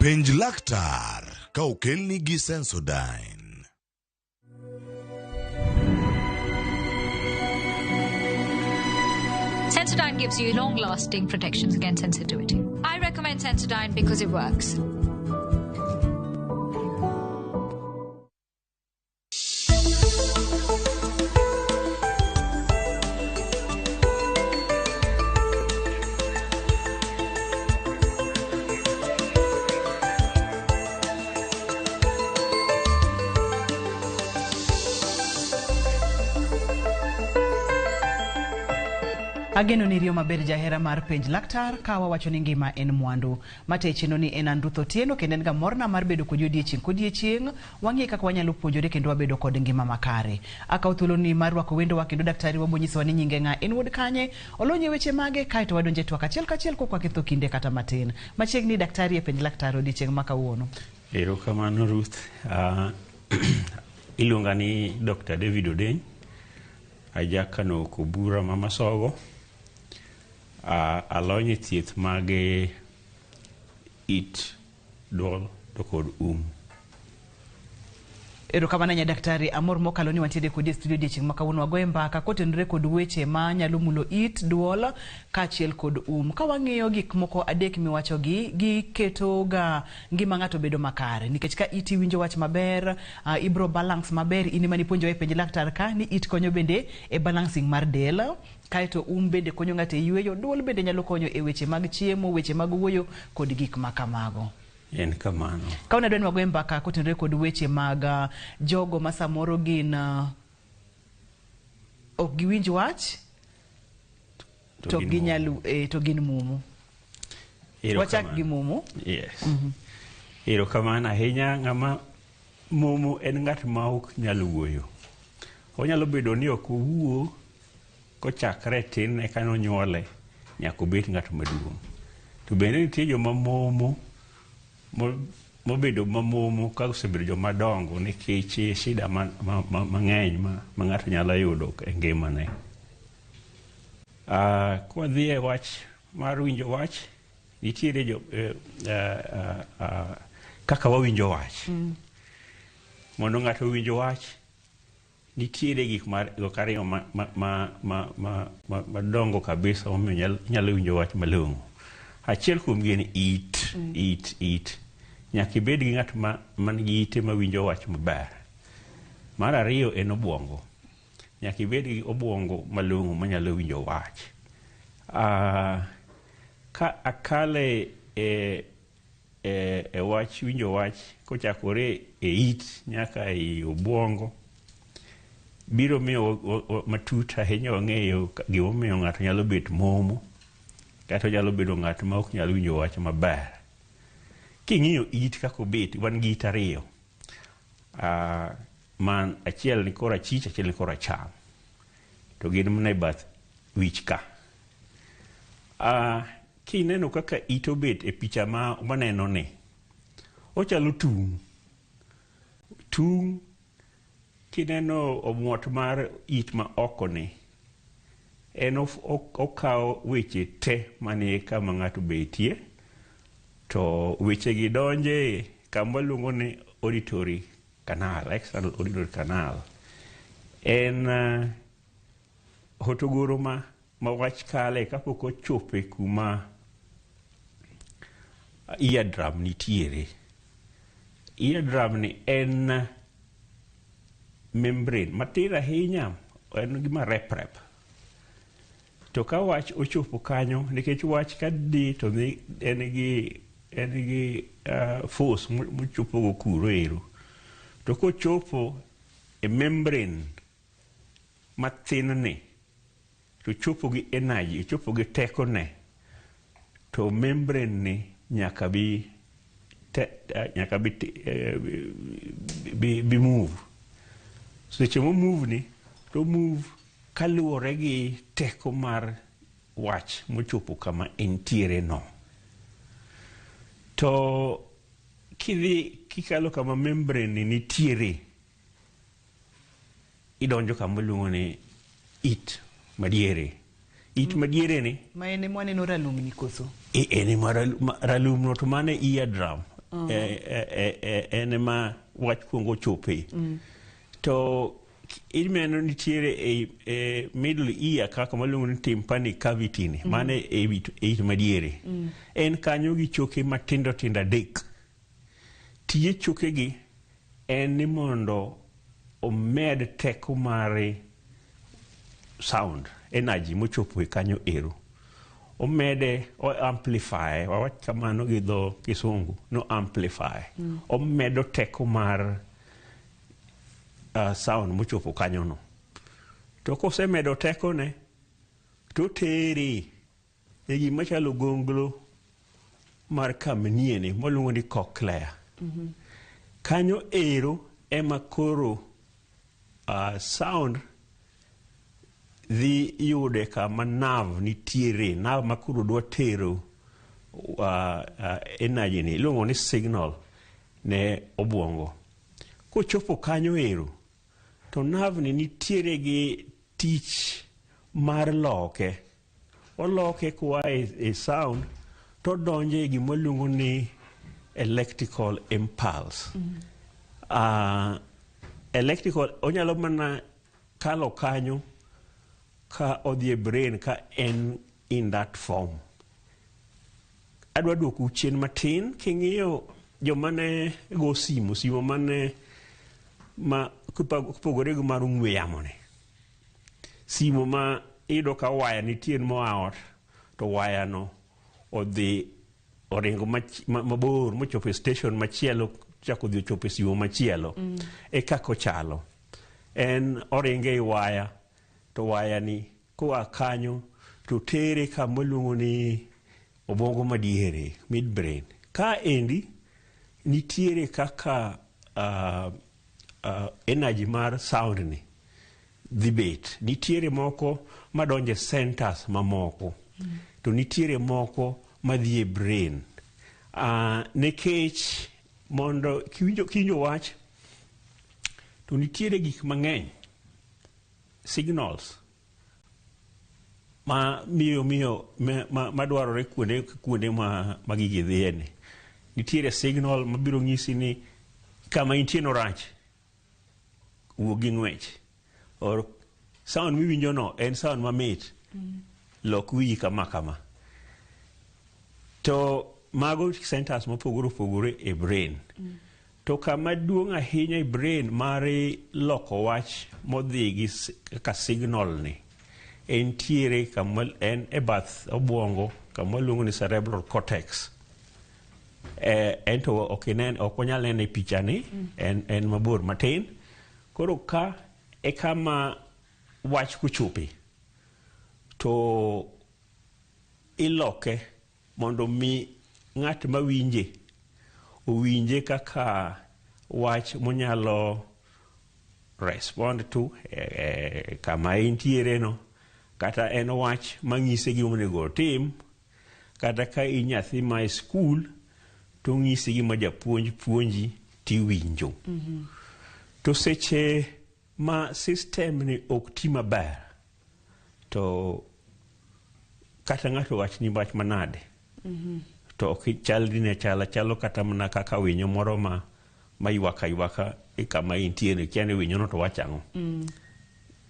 Penj laktar ka okelni gi Sensodyne. Sensodyne gives you long lasting protections against sensitivity. I recommend Sensodyne because it works. Ageno ni riyo maber jahera mar penj laktar ka wawacho ni ngima en mwandu. Mate chenro ni en an Ruth Otieno kendo en ga morna mar bedo kodi odiechieng' kodiechieng'. Wang'e kaka wanyalo puonjore kendo wabedo kod ngima makare. Akawo thuoloni mar rwako wendowa kendo daktari wabo nyisowa ni nyinge ng'a, en wuod kanye, olony e weche mage, kaeto wadonjo e twak achiel kachiel kok waketho kinde kata matin. Machiegni daktari e penj laktar odiechieng' ma kawuono. Erokamano Ruth. Iluonga ni Dr. David Odeny. Ajakano Kobura ma Masogo. Alony e thieth mag it, duol to kod um. Erokamano ahinya daktari, amor mokalo ni wantiere kodi e studio odiechieng' ma kawuono wagoye mbaka kotenore kod weche ma nyalo mulo it, duol kaachiel kod um. Ka wang'iyo gik moko adek miwachogi, giketo ga ngima ng'ato bedo makare nikech ka iti winjo wach maber, ibro balance maber, in ema nipuonjowa e penj laktar ka ni it konyo bende e balancing mar del, kaeto um bende konyo ng'ato e yueyo, duol bende nyalo konyo e weche mag chiemo, weche mag wuoyo kod gik ma kamago. En kamano. Ka wadwa ni wagoye mbaka kotenore kod weche mag jogo ma samoro gin ok giwinj wach to gin ginyal momo. To gin mumu. Wachak gi mumu. Yes. Erokamano ahinya. Ng'ama momo en ng'at ma ok nyal wuoyo. Onyalo bedo ni ok owuo kochakre tin eka nonyuole nyaka obet ng'at maduong'. To bende nitie joma momo mobedo mamomo ka osebedo joma dongo nikech shida mang'eny ma ng'ato nyalo yudo e ngimane. Kwadhi e wach mar winjo wach, nitiere jo, kaka wawinjo wach. Mondo ng'ato owinj wach, nitiere gik ariyo madongo kabisa momiyo inyalo winjo wach malong'o. Achiel kuomgi en it, it. Nyaka ibed gi ng'at man gi ite mawinjo wach maber. Mar ariyo en obuongo. Nyaka ibed gi obuongo malong'o manyalo winjo wach. Ka akale e wach winjo wach kochakore e it nyaka e obuongo, biro miyo matut ahinya wang'eyo gimomiyo ng'ato nyalo bet momo kata onyalo bedo ng'at ma ok nyal winjo wach maber. King'iyo it kaka obet, wan gi it ariyo. Man achiel ni kor achich, achiel ni kor acham. To gin mana e bath wich ka. Kineno kaka it obet e picha ma waneno ni, ochalo tung'. Tung' kineno omuot mar it ma oko ni, en okawo weche te manie kama ng'ato betie, to weche gi donje kama waluongo ni auditory canal, external auditory canal. En hotogoro ma wach kale kapok ochope kuma eardrum nitiere. Eardrum ni en membrane matin ahinya, en gima rep rep. To ka wach ochopo kanyo, nikech wach ka dhi to dhi, en gi force mochopogo kuro ero. To kochopo e membrane mathin ni, to chopo gi energy, chopo gi tekone, to membrane ni nyaka bi move. Seche mo move ni, to move kaluwore gi teko mar wach mochopo kama entiere no. To kidhi kikalo kama membrane ni nitiere, idonjo kama iluongo ni it madiere. It madiere ni Ma en ema waneno ralum ni koso? En ema ralum no to mano e eardrum. En ema wach kuongo chope. To ineno nitiere e middle ear kaka maluongo ni tympanic cavity ni, mano e it madiere. En kanyo gi choke matindo tindo adek. Tije chokegi en ni mondo omed teko mare sound energy mochopo e kanyo ero. Omede, o amplify, wawach kamano gi dho Kisungu, no amplify. Omedo teko mar sound mochopo kanyo no. To kosemedo tekone, to tere e gima chalo gonglo mar kamnie moluongo ni cochlea. Kanyo ero ema koro sound dhi yude kama nerve nitiere, nerve ma koro dwa tero energy ni, iluongo ni signal ne obwongo. Kochopo kanyo ero, to nerve ni nitiere gi tich mar loke. Oloke koa e sound to donjo e gima waluongo ni electrical impulse. Electrical onyalo mana kalo kanyo ka odhi e brain ka en in that form. Adwa duokou chien matin king'iyo joma ne go simu, simu mane ma kopogore gi mar ong'we yamo ni. Simu ma iyudo ka waya nitie moa ot to waya no odhi oringo mabor mochopo e station machielo, chako odhi ochopo e simu machielo. E kaka ochalo. En oringo ei waya to waya ni koa kanyo to tere kama waluongo ni obwongo madiere, midbrain. Ka endi nitiere kaka energy mar sound ni dhi bet. Nitiere moko madonjo e centers mamoko. To nitiere moko madhi e brain. Nikech mondo kiwinjo wach to nitiere gik mang'eny, signals ma miyo madwarore kuonde ma gigi dhiye ni. Nitiere signal mabiro nyisi ni kama intie no rach, wuog gi ng'wech. Or sound miwinjo no en sound mamit, lok wiyi kama kama. To mago centers mopogore opogore e brain. To kama duong' ahinya e brain mar loko wach modhi gi kaka signal ni, entiere kama en e bath obwongo kama waluongo ni cerebral cortex. En to ok onyal nene e picha ni, en mabor matin. Koro ka e kama wach kochope to iloke mondo mi ng'at mawinje owinje kaka wach monyalo respond to kama entiere no, kata en wach mang'ise gima onego otim, kata ka in nyathi ma e skul to ng'isi gima japuonj puonji tiwinjo. To seche ma system ni ok ti maber, to kata ng'ato wachni wach manade, to ok chal ni ne chala chalo kata mana kaka winyo moro ma ywak aywaka e kama intiere, kia ni winyo no to wacho ang'o.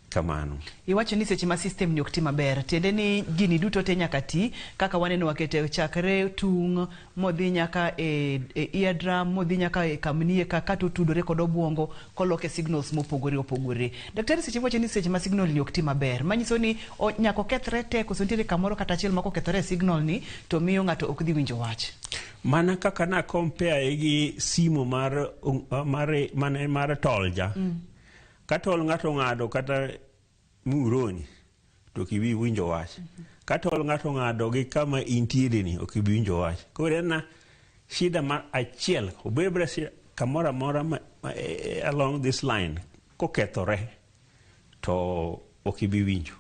Kamano. Iwacho ni seche ma system ni ok ti maber, tiende ni gini duto te nyaka ti kaka waneno wakete chakre tung' modhi nyaka e eardrum, modhi nyaka e kamnie ka to tudore kod obwongo koloke signals mopogore opogore. Daktari, seche wacho ni seche ma signal ni ok ti maber, manyiso ni nyaka okethre te, koso nitiere kamoro kata achiel ma kokethore e signal ni to miyo ng'ato ok dhi winjo wach? Mana kaka na compare gi simu mar tolja. Ka tol ng'ato ng'ado kata muroni to ok ibi winjo wach. Ka tol ng'ato ng'ado gi kama intiere ni ok ibi winjo wach. Koro en shida mar achiel, obed beda kamoro amora along this line kokethore to ok ibi winjo.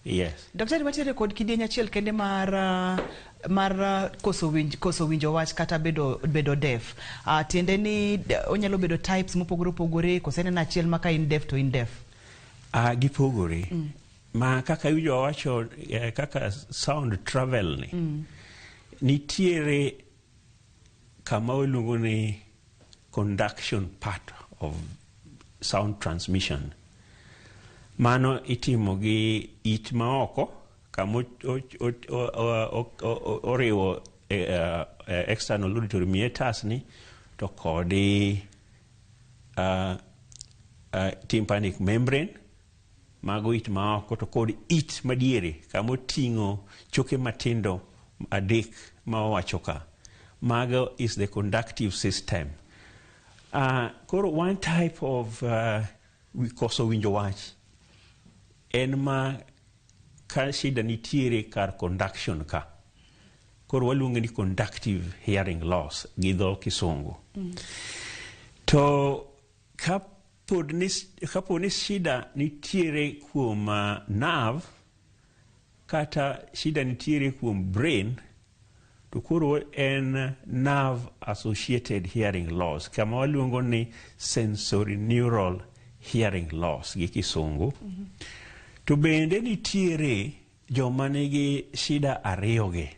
Yes. Daktari, watiere kod kidieny achiel kende mar koso winjo wach kata bedo deaf. Tiende ni onyalo bedo types mopogore opogore, koso en achiel ma ka in deaf to in deaf? Gipogore. Ma kaka iwinjo wacho kaka sound travel ni, nitiere kama waluongo ni conduction part of sound transmission. Mano itimo gi it ma oko kama oriwo external auditory meatus ni to kodi tympanic membrane. Mago it ma oko, to kod it madiere kama oting'o choke matindo adek ma wawacho ka. Mago is the conductive system. Koro one type of koso winjo wach en ma ka shida nitiere kar conduction ka. Koro waluonge ni conductive hearing loss gi dho Kisungu. To kapo ni shida nitiere kuom nerve kata shida nitiere kuom brain, to koro en nerve associated hearing loss, kama waluongo ni sensorineural hearing loss gi Kisungu. To bende nitiere joma nigi shida ariyogi.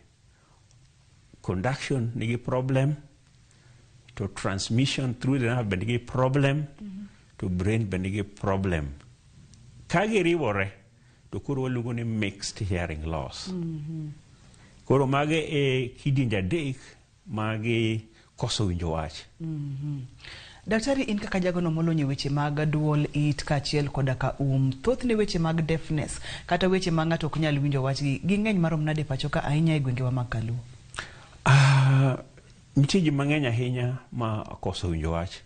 Conduction nigi problem, to transmission through the nerve bende nigi problem, to brain bende nigi problem. Ka giriwore, to koro waluongo ni mixed hearing loss. Koro mage e kidienje adek magi koso winjo wach. Daktari, in kaka jagono molony e weche mag duol, it kaachiel koda ka um, thothne weche mag deafness kata weche ma ng'ato ok nyal winjo wachgi ging'eny marom nade pacho ka, ahinya e gwengewa mag Kaluo? Nitie ji mang'eny ahinya ma okoso winjo wach.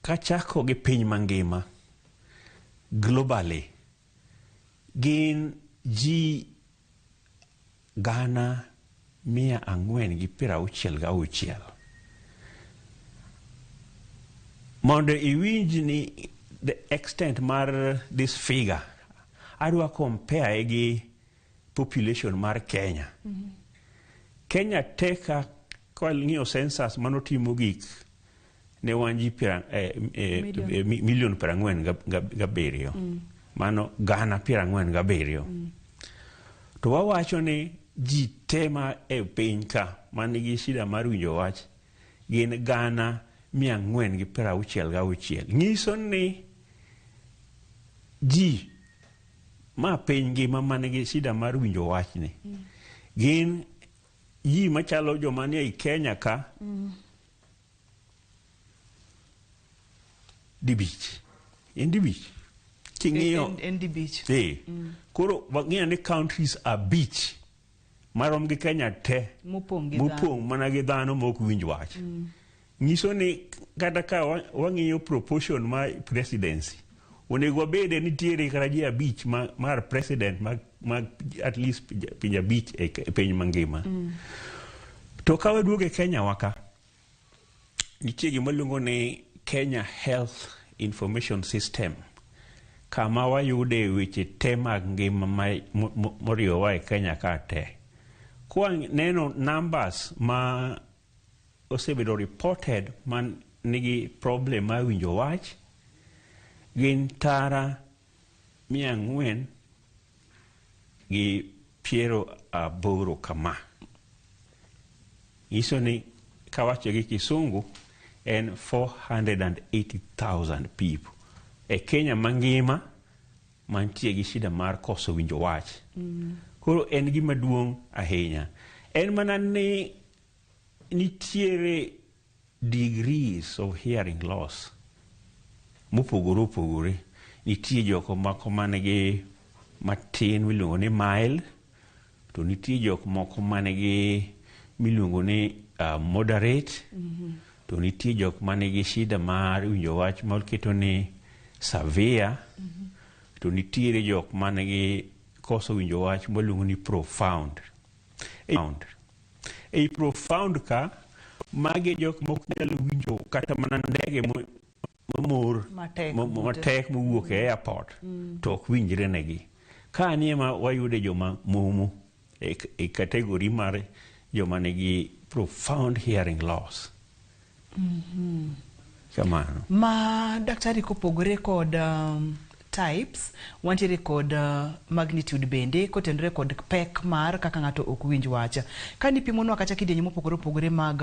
Kachako gi piny mangima, globally, gin ji 466,000. Mondo iwinj ni the extent mar this figure, adwa compare gi population mar Kenya. Kenya teka kwang'iyo census manotimo gik ne wan ji milion 47. Mano 47,000,000. To wawacho ni ji te ma e piny ka manigi shida mar winjo wach gin 466,000. Nyiso ni ji ma piny ngima manigi shida mar winjo wachni gin ji machalo joma nie ei Kenya ka dibich. En dibich. King'iyo En dibich. Koro wang'iyo ni countries abich marom gi Kenya te mopong' gi dhano. Mopong' mana gi dhano mok winj wach. Nyiso ni kata ka wang'iyo proportion mar presidency, onego wabede nitiere kata ji abich mar president mag at least pinje abich e piny mangima. To ka waduogo e Kenya waka, nitie gima iluongo ni Kenya Health Information System, kama wayude weche te mag ngima moriwowa e Kenya ka te. Kwaneno numbers ma osebedo reported man nigi problem mar winjo wach gin 480,000 kama. Nyiso ni kawacho gi Kisungu en 480,000 people e Kenya mangima mantie gi shida mar koso winjo wach. Koro en gima duong' ahinya. En mana ni nitiere degrees of hearing loss mopogore opogore. Nitie jok moko manigi matin miluongo ni mild, to nitie jok moko manigi miluongo ni moderate, to nitie jok manigi shida mar winjo wach maketo ni severe, to nitiere jok manigi koso winjo wach maluongo ni profound. Ei profound ka, magi jok mok nyal winjo kata mana ndege mamor matek mowuok e airport, to ok winjre negi. Ka ni ema wayude joma momo e category mar joma nigi profound hearing loss. Kamano. Ma daktari, kopogore kod types, wantiere kod magnitude bende kotenore kod pek mar kaka ng'ato ok winj wach. Ka nipimonwa kata kidienje mopogore opogore mag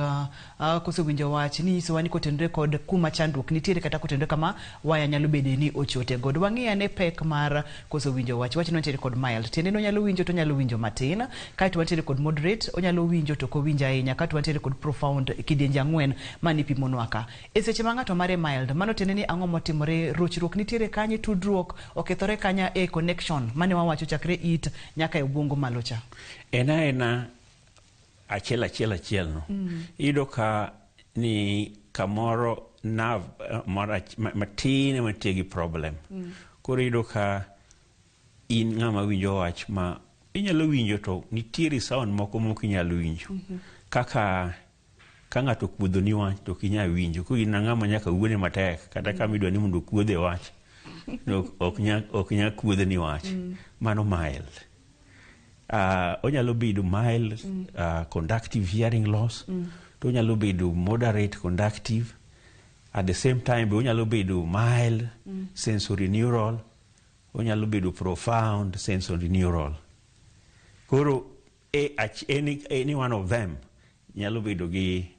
koso winjo wach, ninyisowa ni kotenore kod kuma chandruok nitiere kata kotenore kama waya nyalo bede ni ochote godo. Wang'i ane pek mar koso winjo wach. Wach ni wantiere kod mild, tiende ni onyalo winjo to onyalo winjo matin. Kaeto wantiere kod moderate, onyalo winjo to ok owinj ahinya. Kaeto wantiere kod profound, kidienje ang'wen manipimonwa ka. E seche ma ng'ato mare mild, mano tiende ni ang'o motimore, rochruok nitiere kanye, tudruok okethore kanya e connection mane wawacho chakre it nyaka e obwongo malo cha. En aena achiel achiel achiel no. Iyudo ka ni kamoro nerve moro matin ema nitie gi problem. Koro iyudo ka in ng'ama winjo wach ma inyalo winjo to nitiere sound moko mok inyal winjo. Kaka ka ng'ato okuodho ni wach to ok inyal winjo. Koro in ng'ama nyaka wuone matek kata kama idwa ni mondo okuodhe wach ok nyal kuodhe ni wach. Mano mild. Onyalo bedo mild conductive hearing loss, to onyalo bedo moderate conductive. At the same time be onyalo bedo mild sensory neural, onyalo bedo profound sensory neural. Koro any one of them nyalo bedo gi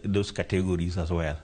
those categories as well.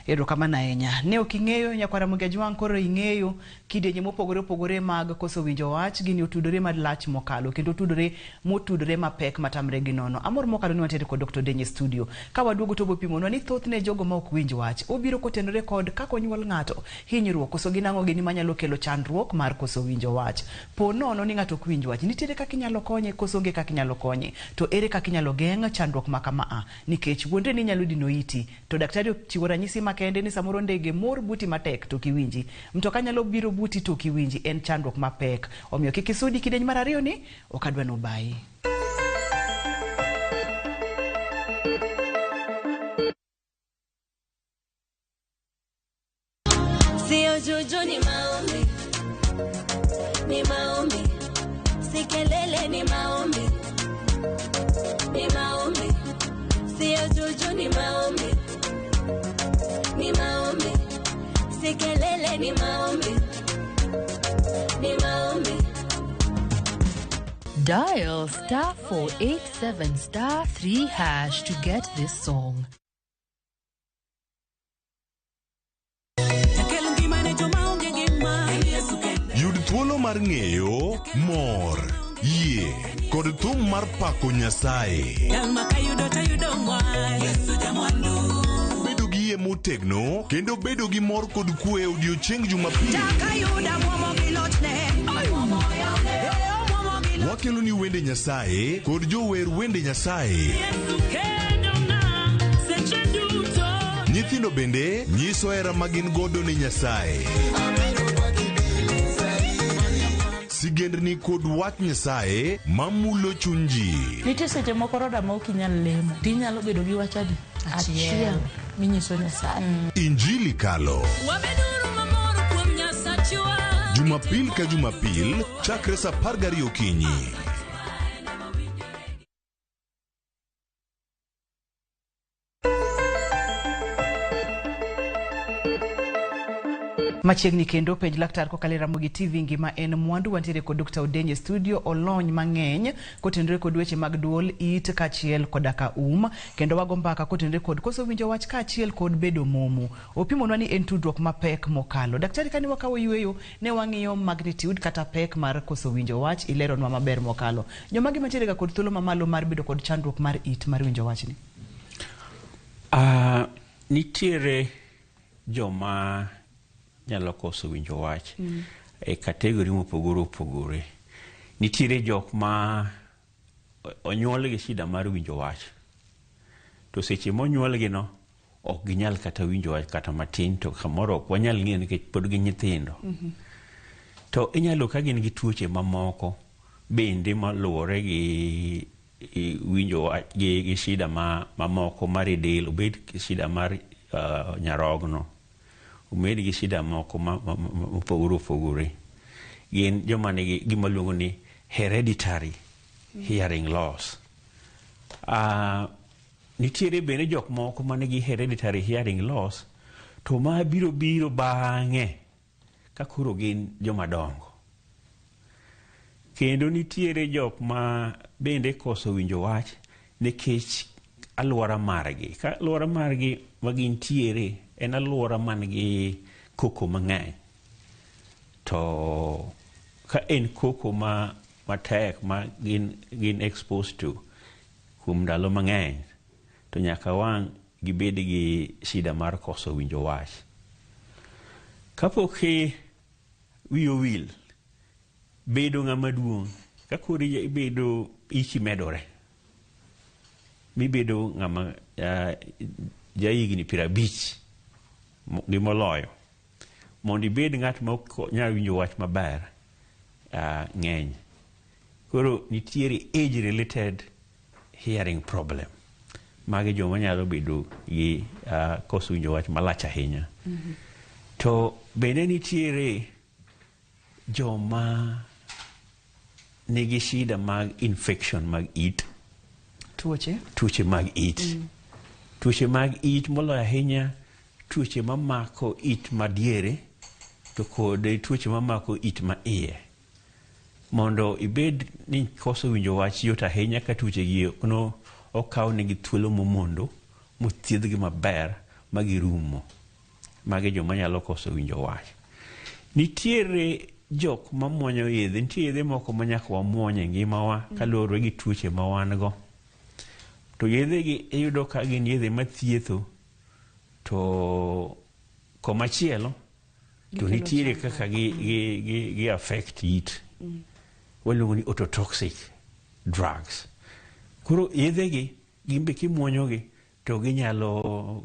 Erokamano ahinya. Ne ok ing'eyo nyakwar Ramogi Ajwang', koro ing'eyo kidienje mopogore opogore mag koso winjo wach. Gini otudore malach mokalo kendo otudore motudore mapek matamre gi nono. Amor mokalo ni wantiere kod Dr. Odeny e studio. Ka waduogo to obopimonwa ni thothne jogo ma ok winj wach obiro kotenore kod kaka onyuol ng'ato, hinyruok koso gin ang'o gini manyalo kelo chandruok mar koso winjo wach. Po nono ni ng'ato ok winj wach, nitiere kaka inyalo konye koso onge kaka inyalo konye, to ere kaka inyalo geng' chandruok ma kama a, nikech wuondre ni inyalo dino iti to daktari ochiwo ranyisi makende ni samoro ndege mor buti matek to ok iwinji, mtoka nyalo biro buti to ok iwinji, en chandruok mapek. Omiyo kik isudi kidieny mar ariyo ni ok adwa nobayi. Sio juju, ni maombi, ni maombi, si kelele, ni maombi, ni maombi, sio juju, ni maombi, ni maombi, si kelele, ni maombi, ni maombi. Dial star 487 star 3 hash to get this song. Yud thuolo mar ng'eyo, mor, yie kod thum mar pako Nyasaye. Bedo gi yie motegno kendo bedo gi mor kod kwe e odiochieng' Jumapil. Wakelo ni wende Nyasaye kod jower wende Nyasaye. Nyithindo bende nyiso hera ma gin godo ne Nyasaye. Sigendni kod wach Nyasaye mamulo chuny ji. Nitie seche moko roda ma ok inyal lemo, tinyalo bedo gi wach adi? Achiel minyiso Nyasaye. Injili kalo. Jumapil ka Jumapil chakre saa 12 okinyi. Machiegni kendo penj laktar kokalo e Ramogi TV ngima en mwandu. Wantiere kod Dr. Odeny e studio, olony mang'eny kotenore kod weche mag duol, it kaachiel koda ka um, kendo wago mbaka kotenore kod koso winjo wach kaachiel kod bedo momo. Opimonwa ni en tudruok mapek mokalo. Daktari, kane wakawo yueyo ne wang'iyo magnitude kata pek mar koso winjo wach, ileronwa maber mokalo. Jomage mantiere ga kod thuolo mamalo mar bedo kod chandruok mar it mar winjo wachni? Nitiere joma nyalo koso winjo wach e category mopogore opogore. Nitiere jok ma onyuol gi shida mar winjo wach, to seche monyuolgi no ok ginyal kata winjo wach kata matin, to kamoro ok wanyal ng'eyo nikech pod gin nyithindo. To inyalo ka gin gi tuoche mamoko bende maluwore gi winjo wach gi shida mamoko mar del, obed shida mar nyarogno, omed gi shida moko mopogore opogore. Gin joma nigi gima luongo ni hereditary hearing loss. Nitiere bende jok moko manigi hereditary hearing loss to ma biro biro bang'e. ka koro gin joma dongo. Kendo nitiere jok ma bende koso winjo wach nikech alwora margi. Ka alwora margi ma gintiere en alwora man gi koko mang'eny. To ka en koko ma matek ma gin exposed to kuom ndalo mang'eny, to nyaka wang' gibed gi shida mar koso winjo wach. Kapok wiyi owil, bedo ng'ama duong' ka koro ibedo ichi medore mibedo ng'ama jahigni 50 gi moloyo, mondo ibed ng'at ma ok nyal winjo wach maber ng'eny. Koro nitiere age related hearing problem. Magi joma nyalo bedo gi koso winjo wach malach ahinya. To bende nitiere joma nigi shida mag infection mag it. Tuoche? Tuoche mag it. Tuoche mag it moloyo ahinya tuoche mamako it madiere to kod tuoche mamako it ma iye. Mondo ibed ni koso winjo wach yot ahinya ka tuoche gi no okaw negi thuolo momondo mothiedhgi maber ma girumo. Magi joma nyalo koso winjo wach. Nitiere jok mamuonyo yedhe, nitie yedhe moko ma nyaka wamuony e ngimawa kaluwore gi tuoche ma wan go. To yedhe gi iyudo ka gin yedhe mathietho to komachielo to nitiere kaka gi affect it. Waluongo ni ototoxic drugs. Koro yedhe gi gin be kimuonyo gi to ginyalo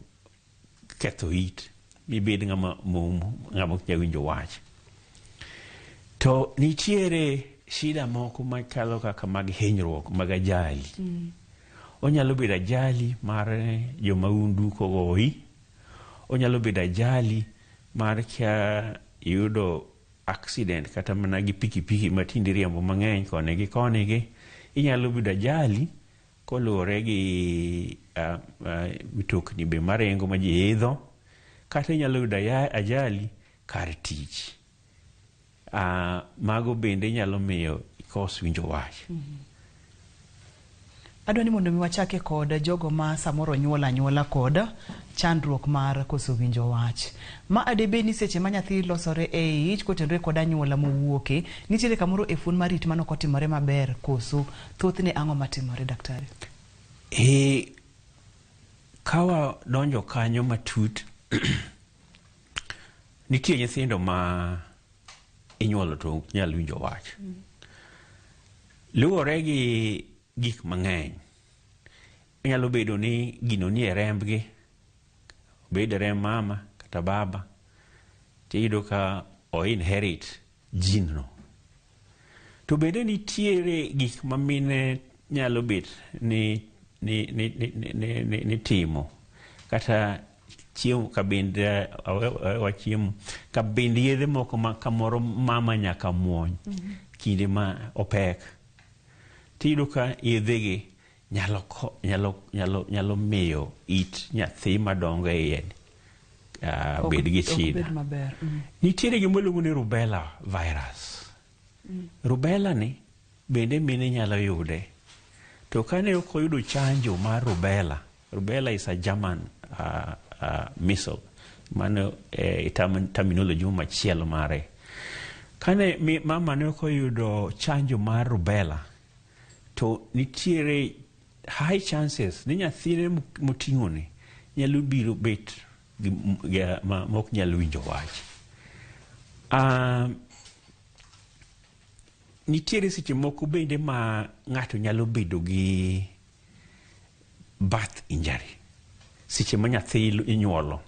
ketho it mibed ng'ama momo, ng'ama ok nyal winjo wach. To nitiere shida moko machalo kaka mag hinyruok mag ajali. Onyalo bedo ajali mar jomaundu kogoyi, onyalo bedo ajali mar ka iyudo accident kata mana gi pikipiki ma tinde iriembo mang'eny koni gi koni gi. Inyalo bedo ajali koluwore gi mitokni be maringo ma ji idho, kata inyalo yudo ajali kar tich. Mago bende nyalo miyo ikos winjo wach. Adwa ni mondo mi wachake kod jogo ma samoro nyuol anyuola kod chandruok mar koso winjo wach. Ma adebed ni seche ma nyathi losore e ich kotenore kod anyuola mowuoke, nitiere kamoro e fuon mar it mano ok otimore maber koso thothne ang'o matimore daktari? Ka wadonjo kanyo matut, nitie nyithindo ma inyuolo to ok nyal winjo wach. Luwore gi gik mang'eny. Nyalo bedo ni gino nie rembgi, obed e remb mama kata baba, tiyudo ka o inherit gene no. To bende nitiere gik ma mine nyalo bet ni timo kata chiemo kabinde awe chiemo kabind yedhe moko ma kamoro mama nyaka muony kinde ma opek, tiyudo ka yedhe gi nyalo miyo it nyathi madongo e iye bed gi Ok shida. bed maber. Nitiere gima iluongo ni rubella virus. Rubella ni bende mine nyalo yude. To kane ok oyudo chanjo mar rubella, rubella is a German measles, mano terminology machielo mare. Kane mama ne ok oyudo chanjo mar rubella, to nitiere high chances ni nyathine moting'o ni nyalo biro bet gi ma ok nyal winjo wach. Nitiere seche moko bende ma ng'ato nyalo bedo gi birth injury seche ma nyathi inyuolo.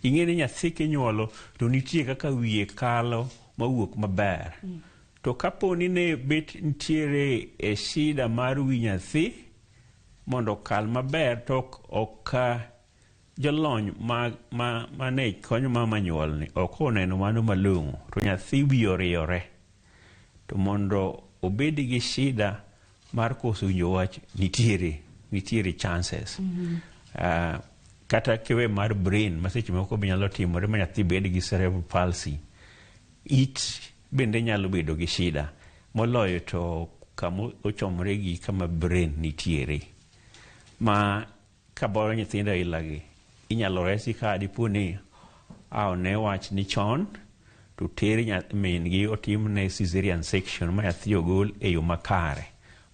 Ing'e ni nyathi kinyuolo to nitie kaka wiye kalo mawuok maber. To kapo ni ne bet nitiere e shida mar wi nyathi mondo okal maber to ok jolony ma ne konyo mama nyuol ni ok oneno mano malong'o to nyathi wiye oriyore to mondo obed gi shida mar koso winjo wach nitiere chances. Kata kiwe mar brain ma seche moko be nyalo timore ma nyathi bed gi cerebral palsy. It bende nyalo bedo gi shida moloyo to kama ochomore gi kama brain nitiere. Ma kaboro nyithindo ailagi inyalo resi ka dipo ni one wach ni chon to ter min gi otimne cesarean section ma nyathi ogol e yo makare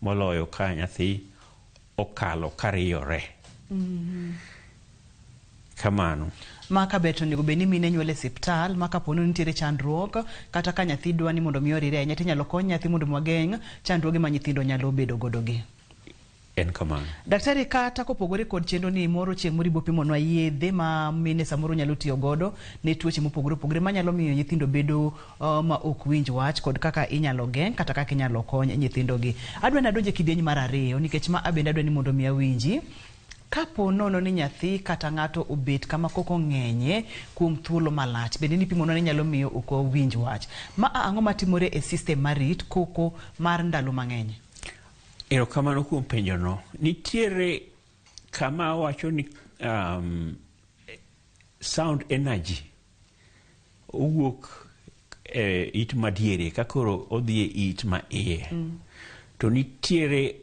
moloyo ka nyathi okalo kariyore. Kamano. Ma ka ber to onego bed ni mine nyuol e siptal ma kapo ni nitiere chandruok kata ka nyathi dwa ni mondo mi orire ahinya tinyalo kony nyathi mondo mi wageng' chandruoge ma nyithindo nyalo bedo godo gi. En kamano. Daktari, kata kopogore kod chenro ni moro chieng' moro ibo pimonwa yedhe ma mine samoro nyalo tiyo godo ne tuoche mopogore opogore manyalo miyo nyithindo bedo ma ok winj wach kod kaka inyalo geng' kata kaka inyalo kony nyithindo gi. Adwa ni adonj e kidieny mar ariyo nikech ma abende adwa ni mondo mi awinji. Kapo nono ni nyathi kata ng'ato obet kama koko ng'enye kuom thuolo malach, bende nipimonwa ni nyalo miyo ok owinj wach. Ma a ang'o matimore e system mar it koko mar ndalo mang'eny? Erokamano kuom penjono. Nitiere kama wacho ni sound energy owuok e it madiere ka koro odhi e it ma iye. To nitiere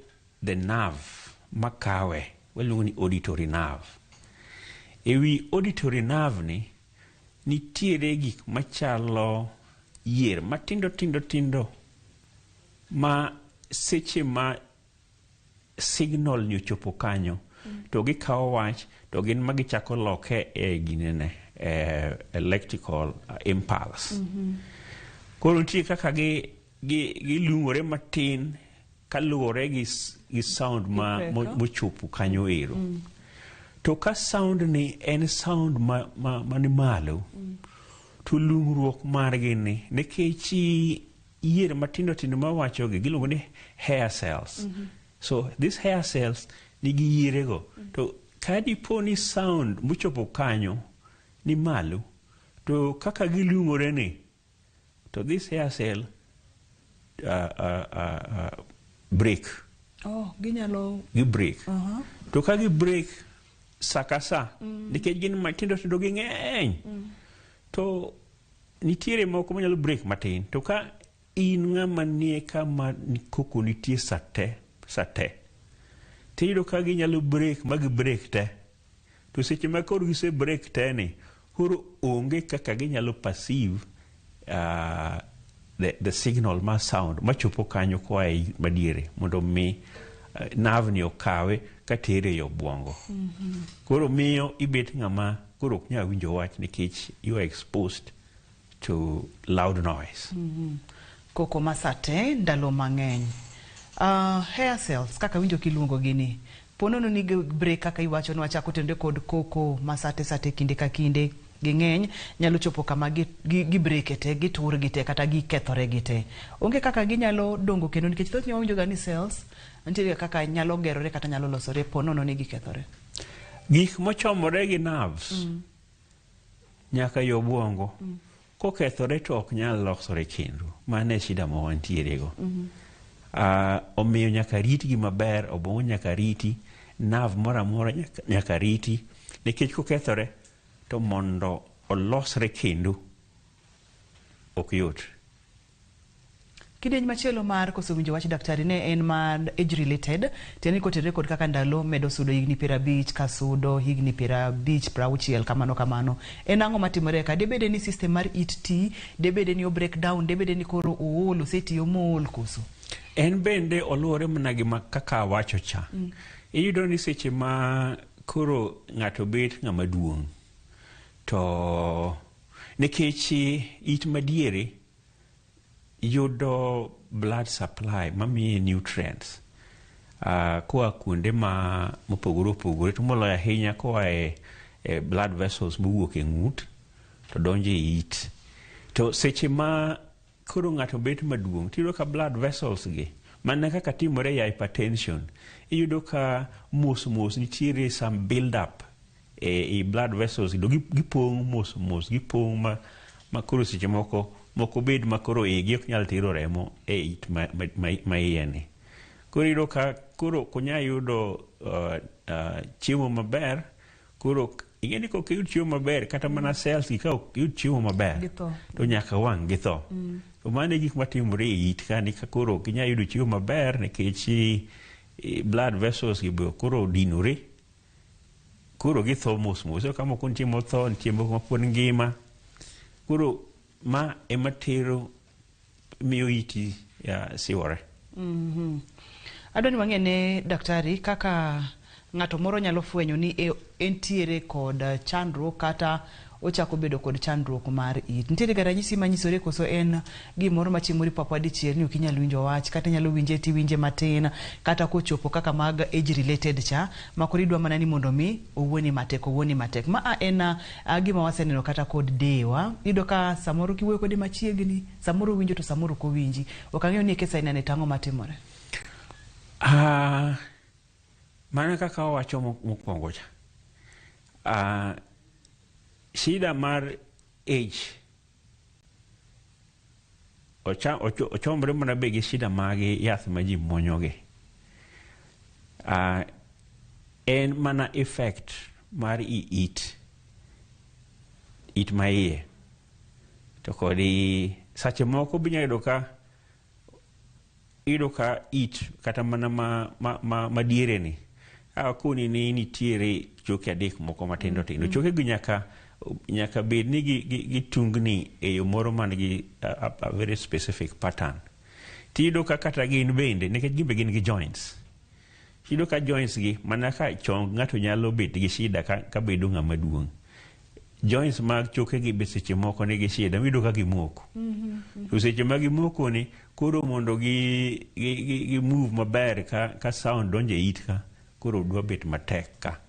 the nerve makawe waluongo ni auditory nerve. Ewi auditory nerve ni nitiere gik machalo yier matindo tindo tindo ma seche ma signal ni ochopo kanyo to gikawo wach to gin ma gichako loke e ginene e electrical impulse. Koro nitie kaka gi gilung'ore matin kaluwore gi, gi sound ma mochopo kanyo ero. To ka sound ni en sound ma ni malo to lung'ruok margi ni nikech yier matindo tindo mawachogi giluongo ni hair cells. So these hair cells nigi yierego. To ka dipo ni sound mochopo kanyo ni malo to kaka gilung'ore ni to this hair cell break. Oh, ginyalo gi break. To ka gi break sa ka sa nikech gin matindo tindo ging'eny to nitiere moko manyalo break matin to ka in ng'ama nie kama koko nitie sa te sa te tiyudo ka ginyalo break ma gi break te to seche ma koro gise break te ni koro onge kaka ginyalo perceive the signal mar sound machopo kanyo koa e madiere mondo mi nerve ni okawe katere e obwongo. Koro miyo ibet ng'ama koro ok nyal winjo wach nikech you are exposed to loud noise. Koko masate ndalo mang'eny. Hair cells kaka winjo kiluongo gini ponono ni break kaka iwacho ni wachako tende kod koko masate sate kinde ka kinde ging'eny nyalo chopo kama gi break te gitur gi te kata gikethore gi te. Onge kaka ginyalo dongo kendo nikech thothne wawinjo ga ni cells nitiere kaka nyalo gerore kata nyalo losore ponono ni gikethore. Gik mochomore gi nerves nyaka e obwongo kokethore to ok nyal losore kendo. Mano e shida ma wantiere go. Omiyo nyaka ritgi maber, obwongo nyaka riti, nerve moro amora nyaka riti nikech kokethore to mondo olosre kendo ok yot. Kidieny machielo mar koso winjo wach daktari ne en mar age related tiende ni kotenore kod kaka ndalo medo sudo higni 50 ka sudo higni 50 60 kamano kamano. En ang'o matimore ka? Debede ni system mar it ti, debede ni o break down, debede ni koro ool, osetiyo mool koso? En bende oluwore mana gi kaka awacho cha. Iyudo ni seche ma koro ng'ato bet ng'ama duong' to nikech it madiere yudo blood supply mamiye nutrients koa kuonde ma mopogore opogore to moloyo ahinya koa e blood vessels mowuok e ng'ut to donjo e it. To seche ma koro ng'ato bet maduong' tiyudo ka blood vessels gi mana kaka timore e hypertension iyudo ka mos mos nitiere some build up e blood vessels to gipong' mos mos gipong' ma koro seche moko moko bed ma koro igi ok nyal tero remo e it ma iye ni. Koro iyudo ka koro ok onyal yudo chiemo maber koro Ing'e ni kok iyud chiemo maber kata mana cells gi ka ok iyud chiemo maber Githo. to nyaka wang' githo. To mano e gik matimore e it ka ni ka koro ok inyal yudo chiemo maber nikech blood vessels gi be koro odinore. Koro githo mos mos. Ka moko nitie motho, nitie moko mapod ngima. Koro ma ema tero miyo iti siwore. Adwa ni wang'e ne daktari kaka ng'ato moro nyalo fwenyo ni entiere kod chandruok kata ochako bedo kod chandruok mar it. Nitiere ga ranyisi manyisore koso en gimoro ma chieng' moro ipapwa dichiel ni ok inyal winjo wach kata inyalo winje tiwinje matin kata kochopo kaka mag age related cha ma koro idwa mana ni mondo mi owuoni matek owuoni matek. Ma a en gima waseneno kata kod dewa. Iyudo ka samoro kiwuoyo kode machiegni, samoro owinjo to samoro ok owinji. Ok ang'eyo ni e kes aina ni to ang'o matimore. Mana kaka wawacho mokwongo cha. Shida mar age ochombre mana be gi shida mag yath ma ji muonyogi. En mana effect mar i it, it ma iye. To kod sache moko be inyalo yudo ka iyudo ka it kata mana ma diere ni akoni ni nitiere choke adek moko matindo tindo. Choke gi nyaka bed ni gitungni e yo moro man gi a very specific pattern. Tiyudo ka kata gin bende nikech gin be gin gi joints. Iyudo ka joints gi mana ka chong ng'ato nyalo bet gi shida ka bedo ng'ama duong'. Joints mag choke gi be seche moko nigi shida miyudo ka gimoko. To seche ma gimoko ni koro mondo gi move maber ka sound donjo e it ka koro dwa bet matek ka.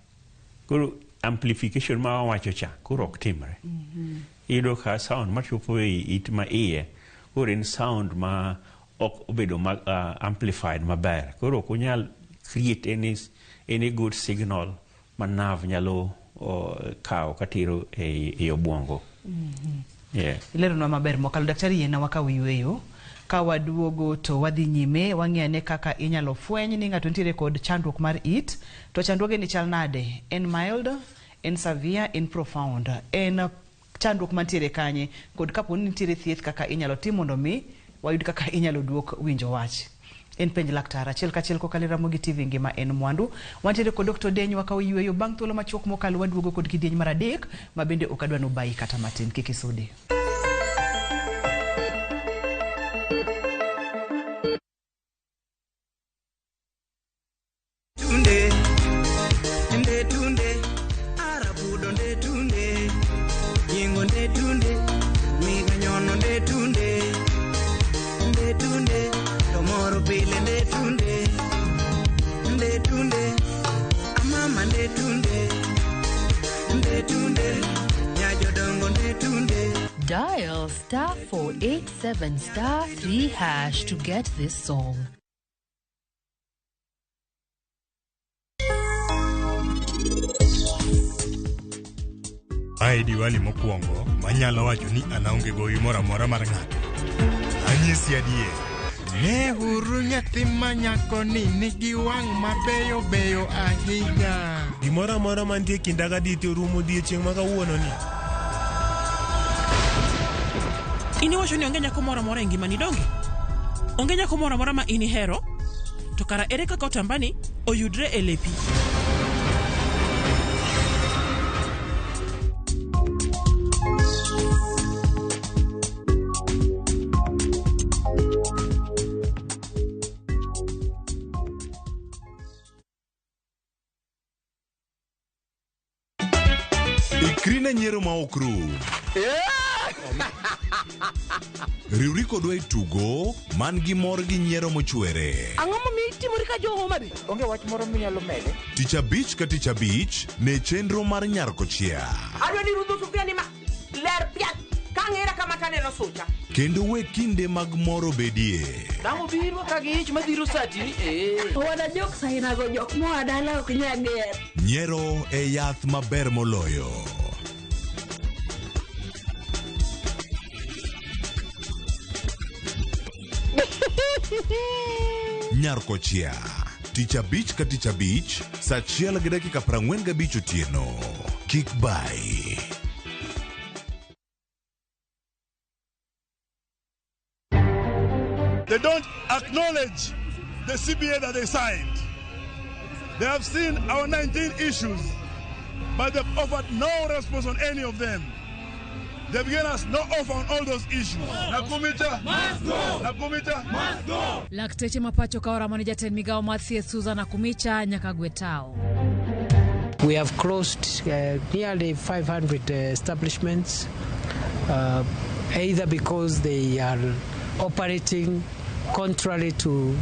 Koro amplification ma wawacho cha koro ok timre. Iyudo ka sound machopo e it ma iye koro en sound ma ok obedo amplified maber. Koro ok onyal create any good signal ma nerve nyalo kawo katero e obwongo. Yeah. Ileronwa maber mokalo. Daktari yiena wakaw yweyo. Ka waduogo to wadhi nyime wang'i ane kaka inyalo fweny ni ng'ato nitiere kod chandruok mar it. To chandruoge ni chal nade? En mild, en severe, en profound. En chandruok mantiere kanye kod kapo ni nitiere thieth kaka inyalo tim mondo mi wayud kaka inyalo duok winjo wach. En penj laktar achiel kachiel kokalo e Ramogi TV ngima en mwandu. Wantiere kod Dr. Deny wakawo yweyo bang' thuolo machuok mokalo waduogo kod kidieny mar adek ma bende ok adwa nobayi kata matin. Kik isudi. Tunde, nde tunde, arabudo nde tunde, yingo nde tunde, miganyono nde tunde, nde tunde, tomoro pile nde tunde, nde tunde, amama nde tunde, nde tunde, nyajodongo nde tunde. Dial star 487 star 3 hash to get this song. Mae Diwali mokwongo manyalo wacho ni an aonge gowi moro amora mar ng'ato. Anyisi adier. Ne uru nyathi ma nyako ni nigi wang' mabeyo beyo ahinya. Gimoro amora mantie kinda ga diti orumo odiechieng' ma kawuono ni. In iwacho ni onge nyako moro amora e ngimani donge? Onge nyako moro amora ma in ihero? To kara ere kaka otambani oyudre e lepi? Ikri ne nyiero ma ok rum. Riwri kodwa e tugo man gi mor gi nyiero mochwere. Ang'o momiyo itimori ka jo Homa Bay? Onge wach moro minyalo mede. Tich abich ka tich abich ne chenro mar nyar kochia. Adwa ni rudho sufria ni ma ler piat ka ng'era kama taneno sucha. Kendo we kinde mag mor obedie. Dang' obiro ka gi ich madhiro sati ni ee. Wana jok sainago jok moa dala ok nyal ger. Nyiero e yath maber moloyo. Nyar kochia. Tich abich ka tich abich, saa achiel gi dakika 45 otieno. Kik bayi. They don't acknowledge the CBA that they signed. They have seen our 19 issues, but they've offered no response on any of them. They've given us no offer on all those issues. Nakumita must go. Nakumita must go. Lakteche ma pacho ka oramo ni jatend migawo mar thieth Susan Nakhumicha nyaka gwe tao. We have closed nearly 500 establishments, either because they are operating contrary to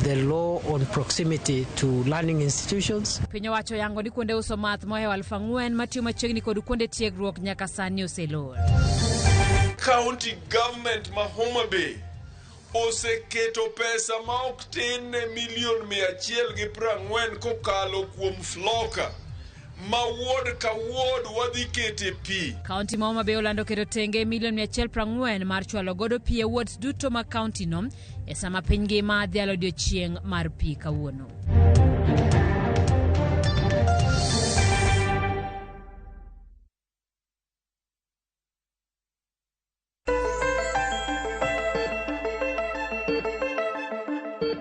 the law on proximity to learning institutions. Piny owacho yango ni kuonde uso math mohewo 4,000 matiyo machiegni kod kuonde tiegruok nyaka sani oselor. County government ma Homa Bay oseketo pesa ma ok tin ne milion 140 kokalo kuom Floka ma ward ka ward wadhi kete pi. Kaunti ma Homa Bay olando keto tenge milion 140 mar chwalo godo pi e wards duto mag kaunti no e sama piny ngima dhialo odiochieng' mar pi kawuono.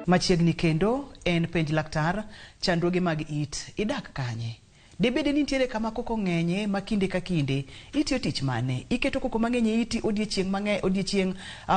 Machiegni kendo en penj laktar chandruoge mag it idak kanye? Debede ni nitiere kama koko ng'enye ma kinde ka kinde itiyo tich mane? Iketo koko mang'eny e iti odiechieng' mang'eny odiechieng'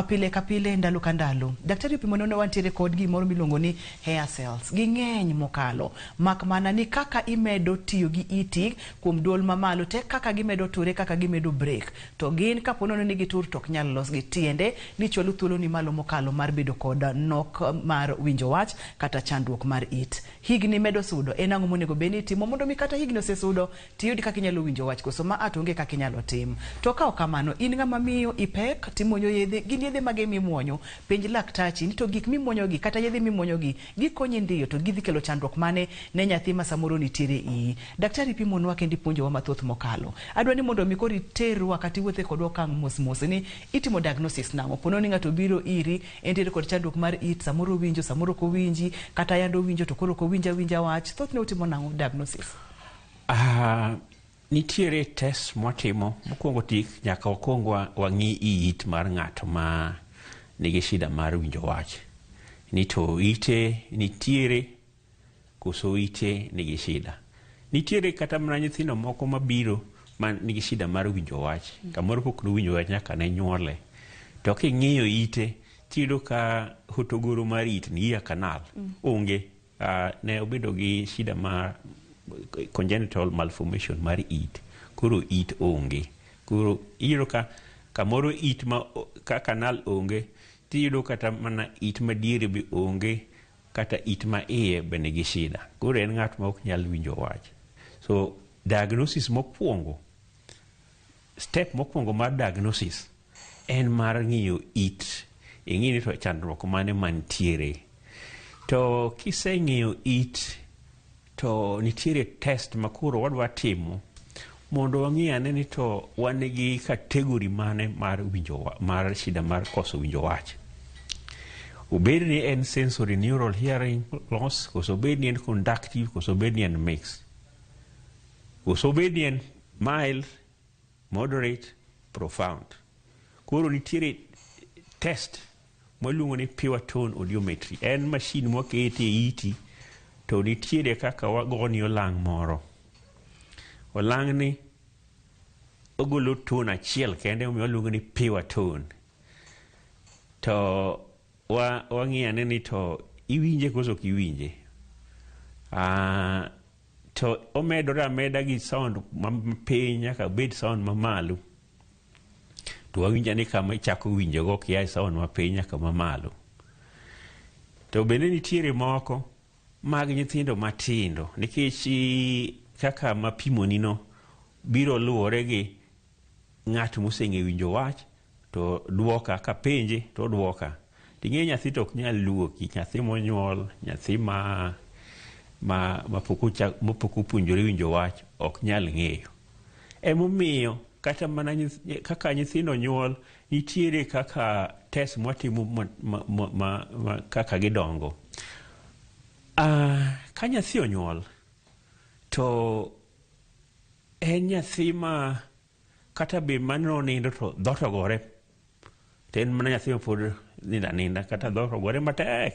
pile ka pile ndalo ka ndalo. Daktari opimo ne wantiere kod gimoro miluongo ni hair cells. Ging'eny mokalo. Mak mana ni kaka imedo tiyo gi iti kuom duol mamalo te kaka gimedo ture kaka gimedo break. To gin kapo nono ni gitur to ok nyal losgi. Tiende ni chwalo thuolo ni malo mokalo mar bedo kod nok mar winjo wach kata chandruok mar it. Higni medo sudo en ang'o monego bed ni itimo mondo mi kata higni osesudo tiyudi kaka inyalo winjo wach koso ma ato onge kaka inyalo tim. To ka ok kamano in ng'ama miyo ipek timuonyo yedhe gin yedhe mage mimuonyo penj laktachi ni to gik mimuonyo gi kata yedhe mimuonyo gi gikonyi ndiyo to gidhi kelo chandruok mane ne nyathi ma samoro nitiere iyi. Daktari pimonwa kendo ipuonjowa mathoth mokalo. Adwa ni mondo mi koro iterwa kata iwuothe kodwa okang' mos mos ni itimo diagnosis nang'o. Pono ni ng'ato obiro iri entiere kod chandruok mar it samoro owinjo samoro ok owinji kata yande owinjo to koro ok owinj awinja wach. Thothne utimo nang'o diagnosis? Nitiere test mwatimo mokwongo tik nyaka wakwong wang'i it mar ng'ato ma nigi shida mar winjo wach ni to ite nitiere koso ite nigi shida. Nitiere kata mana nyithindo moko mabiro ma nigi shida mar winjo wach kamoro pok nowinjo wach nyaka ne nyuole to king'iyo ite tiyudo ka hotogoro mar it ni ear canal onge. Ne obedo gi shida mar congenital malformation mar it koro it onge. Koro iyudo ka kamoro it ma ka canal onge tiyudo kata mana it madiere be onge kata it ma iye be nigi shida. Koro en ng'at ma ok nyal winjo wach. So diagnosis mokwongo, step mokwongo mar diagnosis en mar ng'iyo it. Ing'i ni to chandruok mane mantiere. To kiseng'iyo it to nitiere test ma koro wadwa timo mondo wang'i ane ni to wan gi category mane mar winjo mar shida mar koso winjo wach. Obed ni en sensory neural hearing loss, koso obed ni en conductive, koso obed ni en mixed. Koso obed ni en mild, moderate, profound. Koro nitiere test mwaluongo ni pure tone audiometry. En machine mwakete e iti to nitiere kaka wagoni olang' moro. Olang' ni ogolo tone achiel kende omiyo waluongo ni pure tone. To wang'i ane ni to iwinje koso ok iwinje. To omedore ameda gi sound mapiny nyaka obed sound mamalo. To wawinjo ane kama ichako winjogo kia e sound mapiny nyaka mamalo. To bende nitiere moko mag nyithindo matindo nikech kaka mapimoni no biro luwore gi ng'at moseng'e winjo wach to duoka kapenje to duoka. Ting'e nyathi to ok nyal luoki, nyathi monyuol, nyathi ma mapok opuonjore winjo wach ok nyal ng'eyo. Emomiyo kata mana kaka nyithindo nyuol nitiere kaka test mwatimo kaka gidongo. Ka nyathi onyuol to En nyathi ma kata be mano nindo to dhoot ogore to en mana nyathi ma pod nindo aninda kata dhoot ogore matek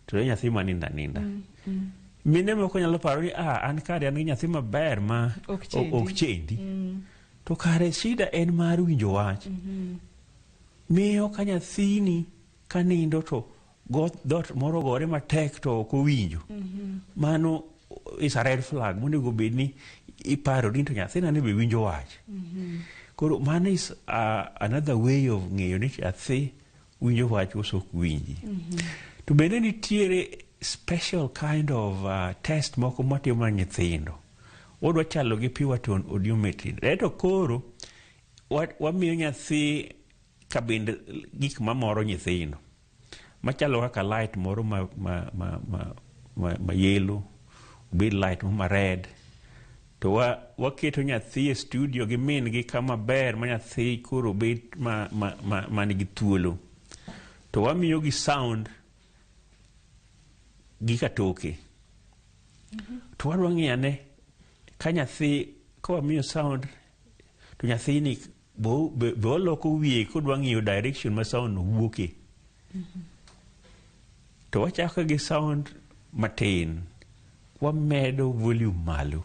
to en nyathi ma nindo aninda. Mine moko nyalo paro ni ah, an kare an gi nyathi maber ma Ok chendi. ok chendi. To kare shida en mar winjo wach. Miyo ka nyathini ka nindo to go dhoot moro ogore matek to ok owinjo. Mano is a red flag monego bed ni iparo ni to nyathina ni be winjo wach. Koro mano is another way of ng'eyo ni nyathi winjo wach koso ok winji. To bende nitiere special kind of test moko matimo ne nyithindo. Wadwa chalo gi pure tone audiometry. Ento koro wamiyo nyathi kabind gik mamoro nyithindo. Machalo kaka light moro ma yellow, obed light moro ma red. To waketo nyathi e studio gi min gi kama ber ma nyathi koro bet ma nigi thuolo. To wamiyo gi sound gi katoke. To wadwa ng'iyo ane ka nyathi ka wamiyo sound to nyathini be oloko wiye kodwa ng'iyo direction ma sound no wuoke. To wachako gi sound matin, wamedo volume malo.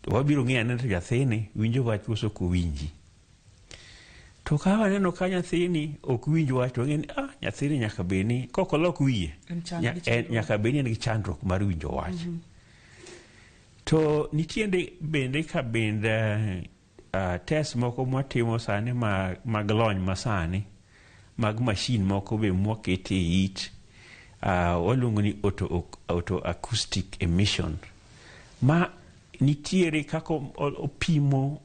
To wabiro ng'iyo ane to nyathini winjo wach koso ok owinji. To ka waneno ka nyathini ok winj wach to wang'eyo ni ah, nyathini nyaka bed ni kok olok wiye En gi chandruok. nyaka bed ni en gi chandruok mar winjo wach. To nitiere bende ka bende test moko mwatimo sani mag lony masani mag machine moko be mwakete e it waluongo ni auto acoustic emission ma nitiere kaka opimo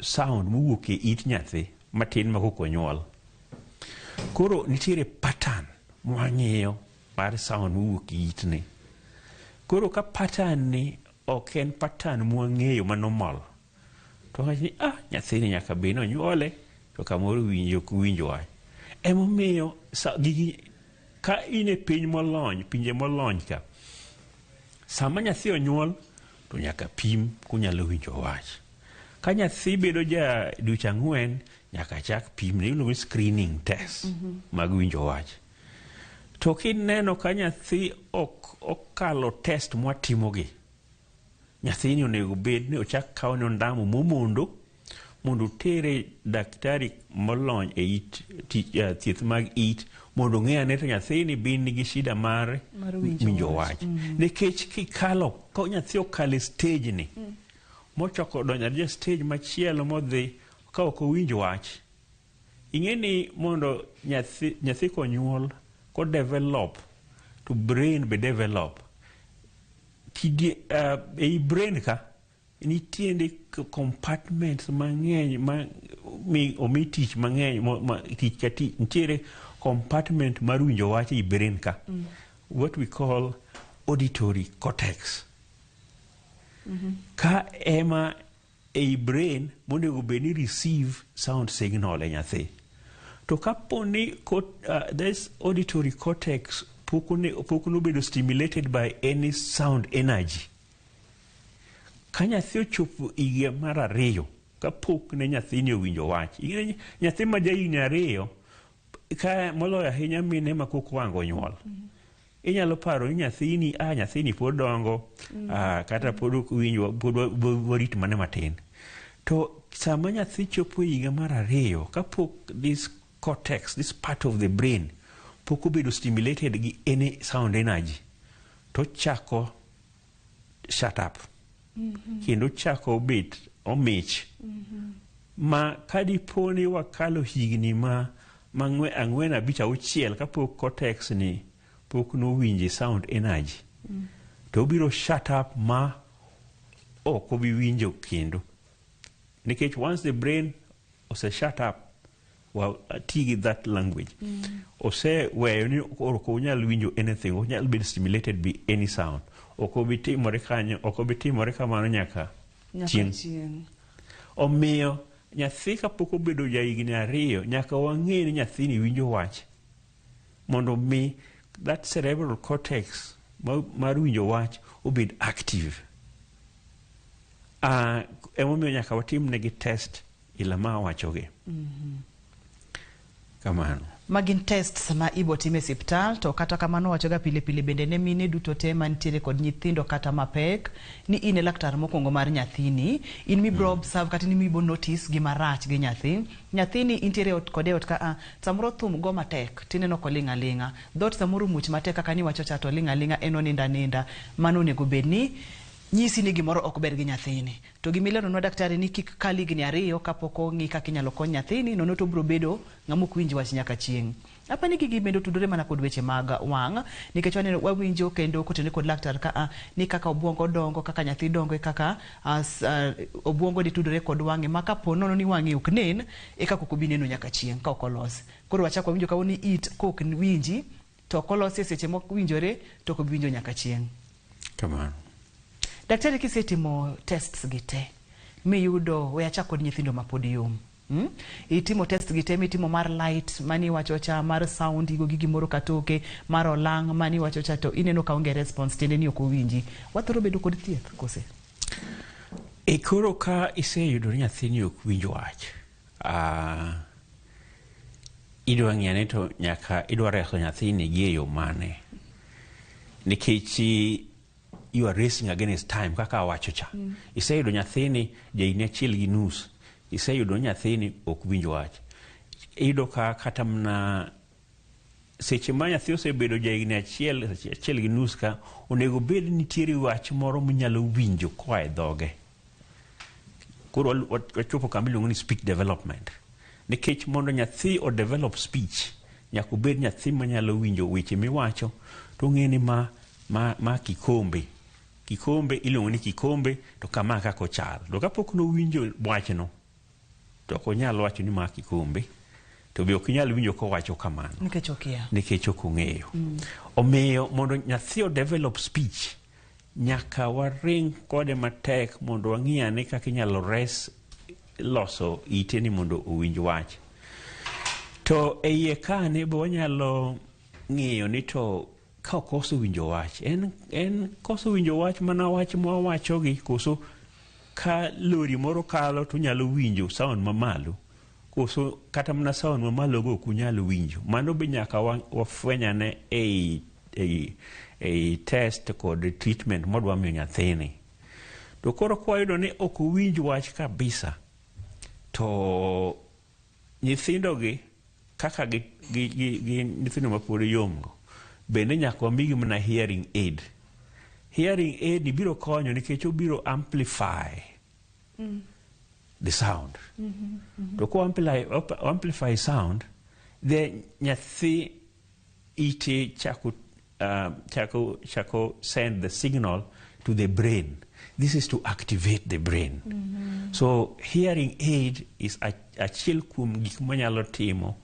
sound mowuok e it nyathi matin ma kok onyuol. Koro nitiere pattern mwang'iyo mar sound mowuok e itne. Koro ka pattern ni ok en pattern mwang'eyo ma normal, to wawacho ni ah, nyathini nyaka bed ni onyuole to kamoro winjo ok winj wach. Emomiyo gigi ka in e piny molony, pinje molony ka, sama nyathi onyuol to nyaka pim konyalo winjo wach. Ka nyathi bedo ja dweche 4 nyaka chak pimne, iluongo ni screening test mag winjo wach. To kineno ka nyathi ok okalo test mwatimogi, nyathini onego bed ni ochak kawne ondamo momondo mondo otere daktari molony e it thieth mag it mondo ong'e ane to nyathini be nigi shida mar Mar winjo winjo wach. wach. Nikech kikalo ka nyathi okalo e stage ni mochako donjo adija stage machielo modhi ka ok owinj wach, ing'e ni mondo nyathi konyuol ko develop to brain be develop. Ei brain ka nitiere compartments mang'eny ma omi tich mang'eny ma tich ka tich nitiere compartment mar winjo wach ei brain ka. What we call auditory cortex. Ka ema ei brain monego bed ni receive sound signal e nyathi. To kapo ni this auditory cortex pok nobedo stimulated by any sound energy. Ka nyathi ochopo higa mar 2 kapok ne nyathini owinjo wach. Ing'e ni nyathi ma ja higni 2 ka moloyo ahinya mine ma kok wango nyuol. Inyalo paro ni nyathini, nyathini pod dongo, kata pod ok winj, pod warit mana matin. To sama nyathi chopo higa mar 2 kapok this cortex, this part of the brain pok obedo stimulated gi any sound energy, to chako shut up. Kendo chako bet omich. Ma kadipo ni wakalo higni ma 4 5 6 kapok cortex ni pok nowinje sound energy, to obiro shut up ma ok obi winjo kendo. Nikech once the brain ose shut up, well, ti gi that language. Oseweyo ni ok onyal winjo anything, ok onyal bedo stimulated by any sound. Ok obi timore kanyo, ok obi timore kamano nyaka Nyaka chieng'. chieng'. Omiyo nyathi kapok obedo ja higni 2 nyaka wang'e ni nyathini winjo wach mondo mi that cerebral cortex mar winjo wach obed active. Emomiyo nyaka watim negi test ila ma awachogi. Kamano. Ma gin tests ma ibo tim e siptal to kata kamano wachoga pile pile bende ne mine duto te mantiere kod nyithindo kata mapek ni in e laktar mokwongo mar nyathini, in mibro observe kata in mibo notice gima rach gi nyathi. Nyathini intiere ot kode e ot ka a, samoro thum go matek tineno koling' aling'a. Dhoot samoro muoch matek kaka niwacho cha to oling' aling'a en onindo aninda. Mano onego bed ni nyisi ni gimoro ok ber gi nyathini. To gima ileronwa daktari ni kik kal higni ariyo kapok ong'i kaka inyalo kony nyathini nono to obro bedo ng'ama ok winj wach nyaka chieng'. Apa ni gigi bende otudore mana kod weche mag wang' nikech waneno wawinjo kendo kotenore kod laktar ka a ni kaka obuongo dongo kaka nyathi dongo e kaka obuongo ni tudore kod wang'e ma kapo nono ni wang'e ok nen e kaka ok obi neno nyaka chieng' ka ok olos. Koro wachako wawinjo kawuono ni it kok winji to ok olosi e seche mowinjore to ok obi winjo nyaka chieng'. Kamano. Daktari kisetimo tests gi te miyudo we achak kod nyithindo mapod yom. Itimo test gi te mitimo mar light mani iwacho cha, mar sound igo gi gimoro katoke, mar olang' mani iwacho cha to ineno ka onge response tiende ni ok owinji. Wathoro bedo kod thieth kose? E koro ka iseyudo ni nyathini ok winj wach, idwa ng'iyo ni to nyaka idwa reso nyathini gi e yo mane. Nikech you are racing against time kaka awacho cha. Iseyudo nyathini ja higni achiel gi nus, iseyudo ni nyathini ok winj wach. Iyudo ka kata mana seche ma nyathi osebedo ja higni achiel, achiel gi nus ka, onego bed ni nitiere wach moro minyalo winjo koa e dhoge. Koro wachopo kama iluongo ni speech development. Nikech mondo nyathi o develop speech, nyaka obed nyathi manyalo winjo weche miwacho, to ong'e ni ma kikombe. Kikombe iluongo ni kikombe, to kama kaka ochal. To kapok nowinjo wachno, to ok onyal wacho ni ma kikombe, to be ok inyal winjo kowacho kamano. Nikech okia. Nikech ok ong'eyo. Omiyo mondo nyathi o develop speech, nyaka waring kode matek mondo wang'i ane kaka inyalo res loso ite ni mondo owinj wach. To e iye kane be wanyalo ng'iyo ni to ka okoso winjo wach, en koso winjo wach mana wach mwawachogi, koso ka lori moro kalo to onyalo winjo sound mamalo, koso kata mana sound mamalo go ok unyal winjo. Mano be nyaka wafwenyane ei test kod treatment modwa miyo nyathini. To koro kwayudo ni ok owinj wach kabisa, to nyithindogi kaka gi nyithindo mapod yomgo, bende nyaka wamigi mana hearing aid. Hearing aid biro konyo nikech obiro amplify the sound. To ko amplify sound, then nyathi ite chako send the signal to the brain. This is to activate the brain. So hearing aid is achiel kuom gik manyalo timo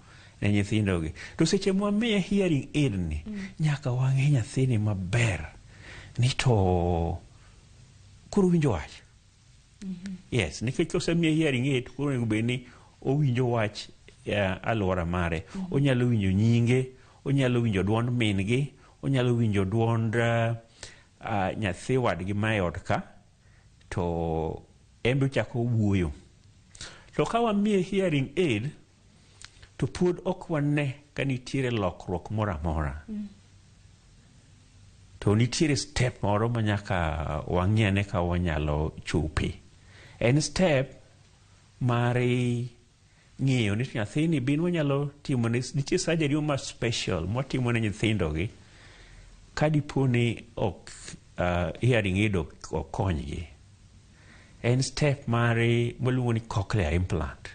ne nyithindogi. To seche mwamiye hearing aid ni, nyaka wang'e nyathini maber ni to koro winjo wach. Yes, nikech osemiye hearing aid, koro onego bed ni owinjo wach alwora mare. Onyalo winjo nyinge, onyalo winjo duond min-gi, onyalo winjo duond nyathi wadgi ma e ot ka, to en be ochako wuoyo. To ka wamiye hearing aid, to pod ok wane ka nitiere lokruok moro amora. To nitiere step moro ma nyaka wang'i ane ka wanyalo chope. En step mar ng'iyo ni nyathini bin wanyalo timo ne, nitie surgery ma special mwatimo ne nyithindogi ka dipo ni ok hearing aid ok okonygi. En step mar mwaluongo ni cochlear implant.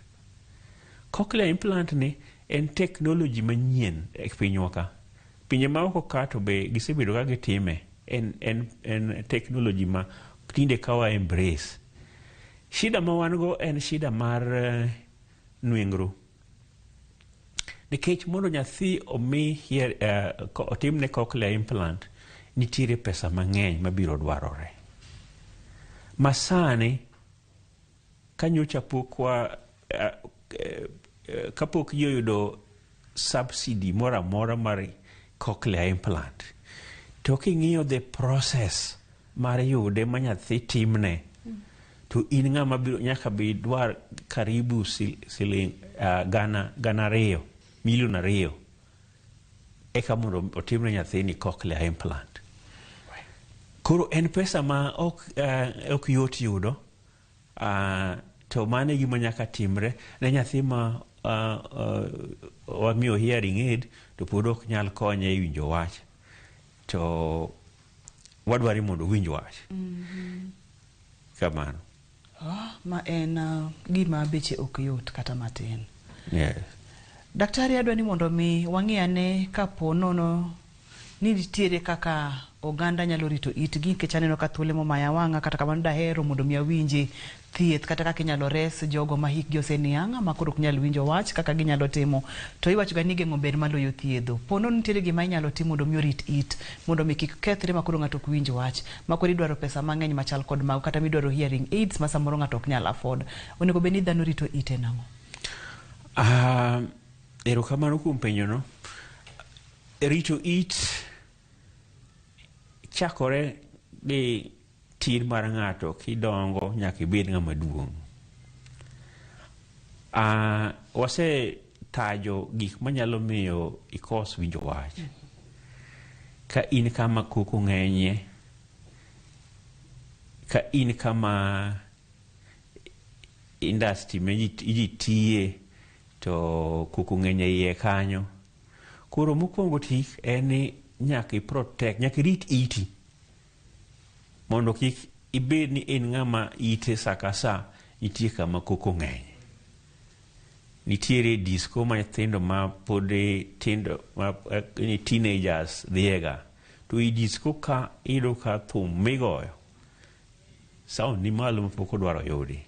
Cochlear implant ni en technology manyien e pinywa ka. Pinje maoko ka to be gisebedo ka gitime. En technology ma tinde ka wa embrace. Shida ma wan go en shida mar nwengro. Nikech mondo nyathi omi otimne cochlear implant, nitiere pesa mang'eny mabiro dwarore. Masani, ka nyocha pok wa kapok ji oyudo subsidy moro amora mar cochlear implant, to king'iyo the process mar yude ma nyathi timne, To in ng'ama biro nyaka bi dwar karibu siling gana 2, milion 2 eka mondo otimne nyathini cochlear implant. Koro en pesa ma ok yot yudo, to mano e gima nyaka timre ne nyathi ma wamiyo hearing aid to pod ok nyal konye e winjo wach, to wadwaro mondo owinj wach. Kamano. Ma en gima beche ok yot kata matin. Yes. Daktari, adwa ni mondo mi wang'i ane kapo nono ni nitiere kaka oganda nyalo rito itgi, nikech aneno ka thuolo momaya wang'a, kata kamano dahero mondo mi awinji thieth kata kaka inyalo res jogo ma hikgi oseniang' ma koro ok nyal winjo wach, kaka ginyalo timo. To iwacho ga ni geng'o ber maloyo thiedho. Po nono nitiere gima inyalo tim mondo mi orit it, mondo mi kik kethre ma koro ng'ato ok winj wach, ma koro idwaro pesa mang'eny machal kod mago, kata midwaro hearing aids ma samoro ng'ato ok nyal afford. Onego bed ni dhano rito ite nang'o? Erokamano kuom penjono. Rito it chakore gi tin mar ng'ato kidongo nyaka ibed ng'ama duong'. Wasetajo gik manyalo miyo ikos winjo wach. Ka in kama koko ng'enyie, ka in kama industry ma ji tiye to koko ng'eny e iye kanyo. Koro mokwongo tik en ni nyaka i protect, nyaka irit iti mondo kik ibed ni in ng'ama ite sa ka sa nitie kama koko ng'eny. Nitiere disco ma nyithindo ma pod tindo, ma ni teenagers dhiega. To i disco ka iyudo ka thum migoyo sound ni malo mapok odwaro yudi.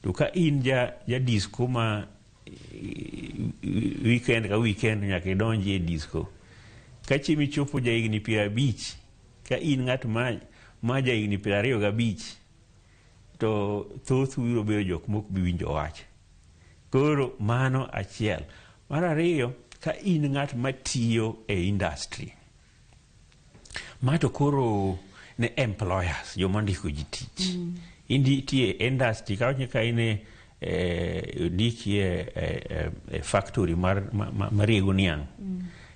To ka in ja disco ma weekend ka weekend nyaka idonji e disco, ka chieng' michopo ja higni 50, ka in ng'at ma ja higni 25, to thoth biro bedo jok mok bi winjo wach. Koro mano achiel. Mar ariyo, ka in ng'at matiyo e industry, ma to koro ne employers, joma ndiko ji tich. Intie industry, ka ka in e ndiki e factory mar rego niang'.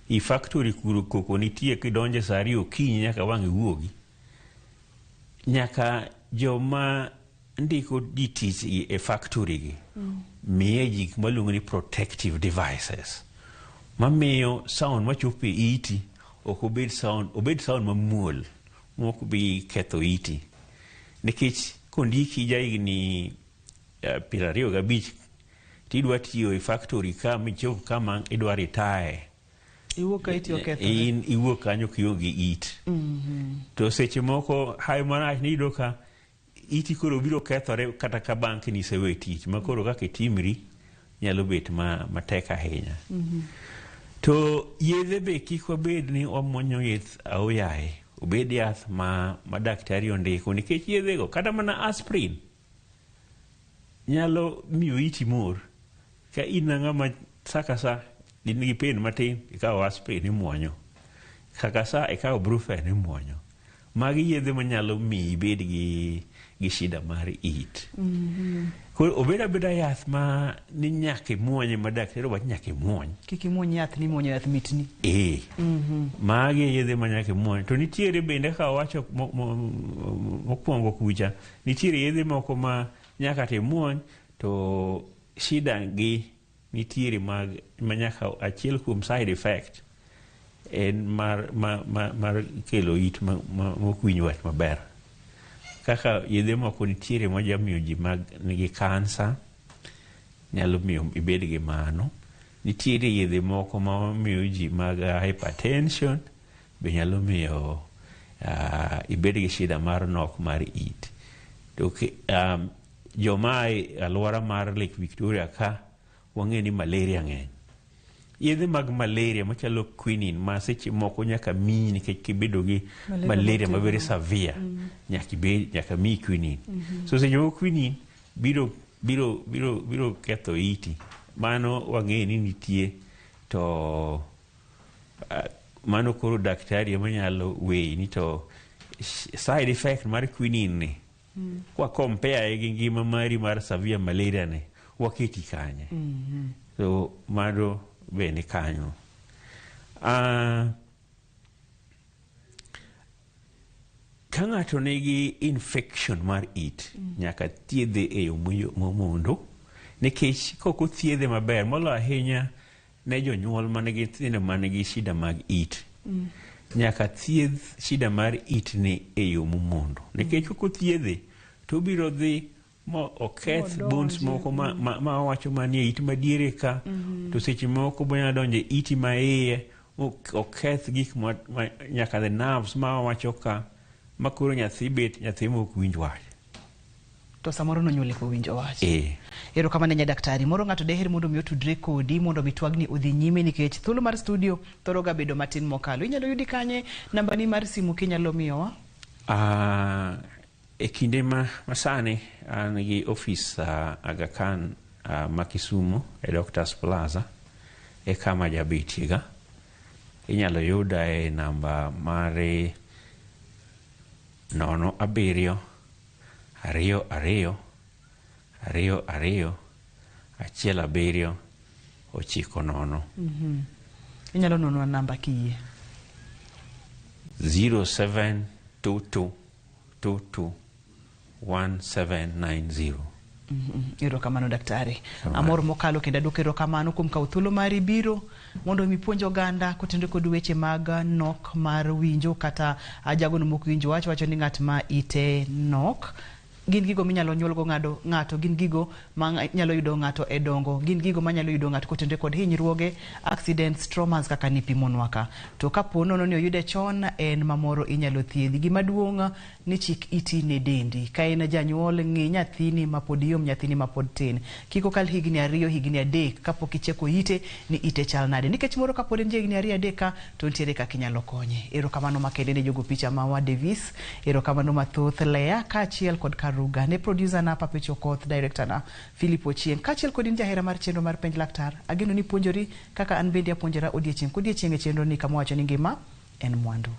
I factory kuro koko nitie, kidonje sa 2 okinyi nyaka wang' iwuogi. Nyaka joma ndiko ji tich e factory gi miye gik maluongo ni protective devices, mamiyo sound machopo e iti ok obed sound, obed sound mamuol mok bi ketho iti. Nikech kondiki ja higni 25 tidwa tiyo e factory ka michop kama idwa retire, iwuok ka iti okethore, in iwuok kanyo kionge it. To seche moko hayo marach ni iyudo ka iti koro biro kethore kata ka bang' kinisewe tich, ma koro kaka itimri nyalo bet matek ahinya. To yedhe be kik wabed ni wamuonyo yath aoyaye, obed yath ma daktari ondiko, nikech yedhego kata mana aspirin nyalo miyo iti mor. Ka in ng'ama sa ka sa in gi pain matin, ikawo aspirin imuonyo, sa ka sa ikawo brufen imuonyo. Magi yedhe manyalo miyi ibed gi shida mar it. Koro obed abeda yath ma ni nyaka imuonye, ma daktari owach nyaka imuony. Kik imuony yath ni imuonyo yath mitni. Magi yedhe ma nyaka imuony. To nitiere bende kaka wawacho mokwongo kucha, nitiere yedhe moko ma nyaka to imuony, to shida gi nitiere mag ma nyaka achiel kuom side effect en mar kelo it mok winj wach maber. Kaka yedhe moko nitiere majamiyo ji mag nigi kansa, nyalo miyo ibed gi mano. Nitiere yedhe moko ma miyo ji mag hypertension be nyalo miyo ibed gi shida mar nok mar it. To joma e alwora mar Lake Victoria ka wang'e ni malaria ng'eny. Yedhe mag malaria machalo quinine ma seche moko nyaka miyi nikech kibedo gi malaria ma very severe, nyaka miyi quinine. So seche moko quinine biro ketho iti. Mano wang'e ni nitie, to mano koro daktari ema nyalo weyi ni to side effect mar quinine ni Kwa compare gi ngima mari mar severe malaria ni, waketi kanye? So mano be ni kanyo. Ka ng'ato nigi infection mar it, nyaka thiedhe e yo momondo, nikech kok othiedhe maber, moloyo ahinya ne jonyuol manigi nyithindo manigi shida mag it, nyaka thiedh shida mar it ni e yo momondo, nikech kok othiedhe to obiro dhi mo oketh Modonji. Bones moko ma wawacho manie it madiere ka, to seche moko bonyalo donjo e iti ma iye, oketh gik ma nyaka the nerves ma wawacho ka, ma koro nyathi bet nyathi mok winj wach. To samoro nonyuole kowinjo wach. Eh. Erokamano ne daktari. Moro ng'ato deher mondo mi otudre kodi mondo mi twagni odhi nyime, nikech thuolo mar studio thoro ga bedo matin mokalo. Inyalo yudi kanye? Nambani mar simu kinyalo miyowa? E kinde ma masani an gi ofis Aga Khan ma Kisumu e Doctors Plaza e kama jabetiega. Inyalo yuda e namba mar 07 22 22 17 9 0. Inyalo nonwa namba kiyie. 0722 22 1790. Erokamano daktari. Kamano. Amor mokalo kendo aduoko erokamano kuom kawo thuolo mari biro mondo mi puonj oganda kotenore kod weche mag nok mar winjo kata jagono mok winjo wach wacho ni ng'at ma ite nok gin gigo minyalo nyuolgo ng'ado ng'ato, gin gigo ma nyalo yudo ng'ato e dongo, gin gigo manyalo yudo ng'ato kotenore kod hinyruoge, accidents, traumas kaka nipimonwa ka. To kapo nono ni oyude chon, en mamoro inyalo thiedhi. Gima duong' ni chik iti ne dendi. Ka in janyuol, ng'i nyathini mapod yom, nyathini mapod tin. Kik okal higni 2, higni 3 kapok icheko ite ni ite chal nade. Nikech moro kapod en ja higni 2 3 ka, to nitiere kaka inyalo konye. Erokamano makende ne jogo picha mawa Davis, erokamano mathoth Lea, kaachiel kod Karuga, ne producer na Papecho Okoth, director na Philip Ochieng, kaachiel kod in jahera mar chenro mar Penj Laktar. Ageno ni puonjori kaka an bende apuonjora odiechieng' kodiechieng' e chenro ni kama wacho ni ngima en mwandu.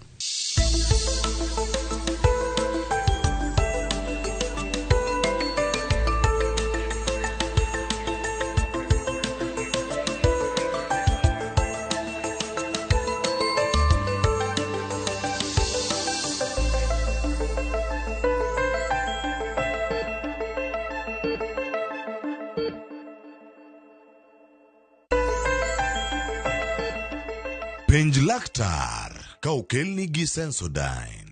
Penj laktar ka okelni gi Sensodyne.